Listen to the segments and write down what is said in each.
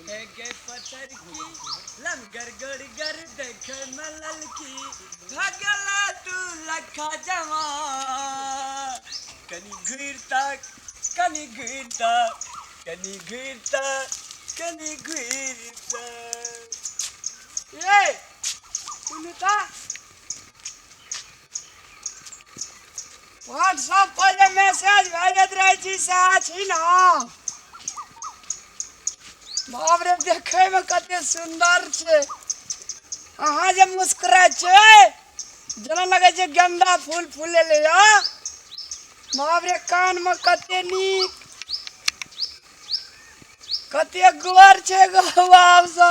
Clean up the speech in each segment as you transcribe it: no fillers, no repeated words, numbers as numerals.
हे गे पतरकी लमगर गोरगर देखै मे ललकी भऽ गेलै 2 लखा जमा। कनी घुरि तक कनी घुरि तक कनी घुरि तक कनी घुरि तक। ये सुनू तऽ व्हाट्सएप पर जे मैसेज भेजैत रहै छी सएह छी ने? बाप रे, देखैमे कते सुन्दर छै। अहाँ जे मुस्कुराइ छै जेना लगै छै गेंदा फूल फूलेलै। बाप रे, कानमे कते नीक, कते गोर छै गो बाप से।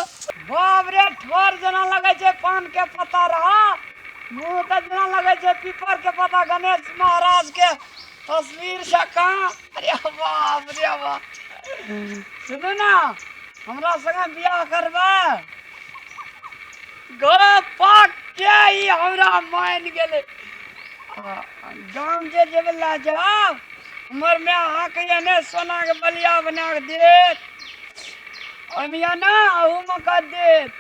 बाप रे, ठोर जेना लगै छै पान के पत्ता रहा, मुँह तऽ जेना लगै छै पीपर के पत्ता, गणेश महाराज के तस्वीर जकाँ। अरे बाप रे बाप, सुनू ने, हमरा संगे बियाह करबै? गो पाक के ई हमरा मानि गेलै। गाम जे जेबै लए जाउ, हमर माय अहाँके एहने सोनाके बलिया बना कऽ देत। ओहिमे यऽ ने, अहूमे कऽ देत।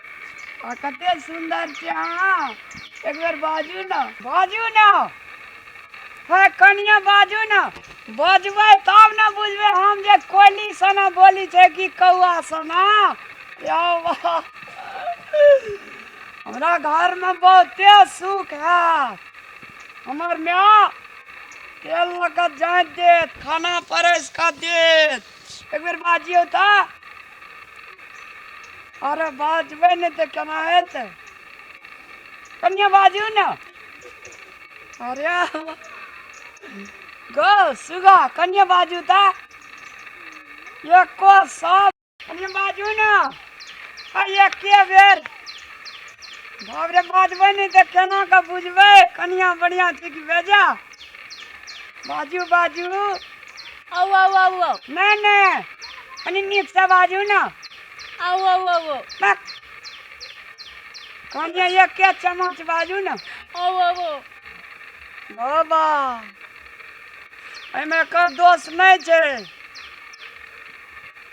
आ कते सुन्दर छै अहाँ। एक बेर बाजू ने, बाजू ने हे कनिया, बाजू ने। बजबै तब ने बुझबै हम जे कोयली सना बोली छै कि कौआ सना। यौ वाह, हमरा घरमे बहुते सुख है। हमर माय तेल लऽ कऽ जाँति देत, खाना परसि कऽ देत। एक बेर बाजियौ तऽ। अरे बाजबै नहि तऽ केना हेतै? कनिया, बाजू ने। अरे गो सुगा, कनिया बाजू तऽ एको सब। कनिया, बाजू ने। आ एके बेर। बाप रे, बाजबै नहि तऽ केना कऽ बुझबै कनिया बढ़िआँ छै कि बेजा? बाजू, बाजू। आउ आउ आउ आउ। नहि नहि, कनि नीकसँ बाजू ने। आउ आउ आउ आउ। बक। कनिया, एके चम्मच बाजू ने। आउ आउ आउ। बाबा, एहिमे एकर दोष नहि छै,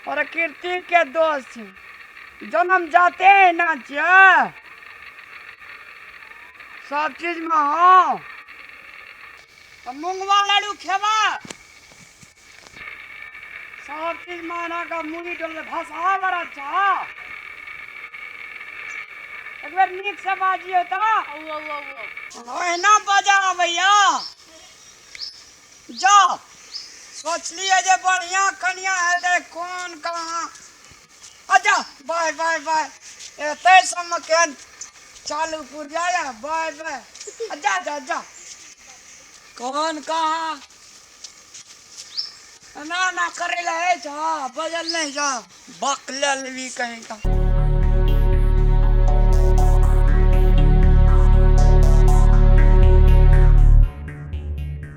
प्रकृति के दोष छै। जन्म जाते एना छियै सब चीजमे। हँ, तऽ मूंगवा लाडू खेबा? सब चीजमे एना कऽ मूड़ी डोल। भाषा बड़ा अच्छा। एक बेर नीक से बाजियौ तऽ। आउ आउ आउ आउ। ओहिना बजा अबैया। जा, सोचलियै जे बढ़िया कनिया हेतै, कोन कहाँ। अच्छा, बाय बाय बाय। एतै सबमे केहन चालू पुर्जा या। बाय बाय, जा जा जा। कोन कहाँ एना एना करै लए होइ छ? बजल नहि जा, बक लेलवी कहीं का।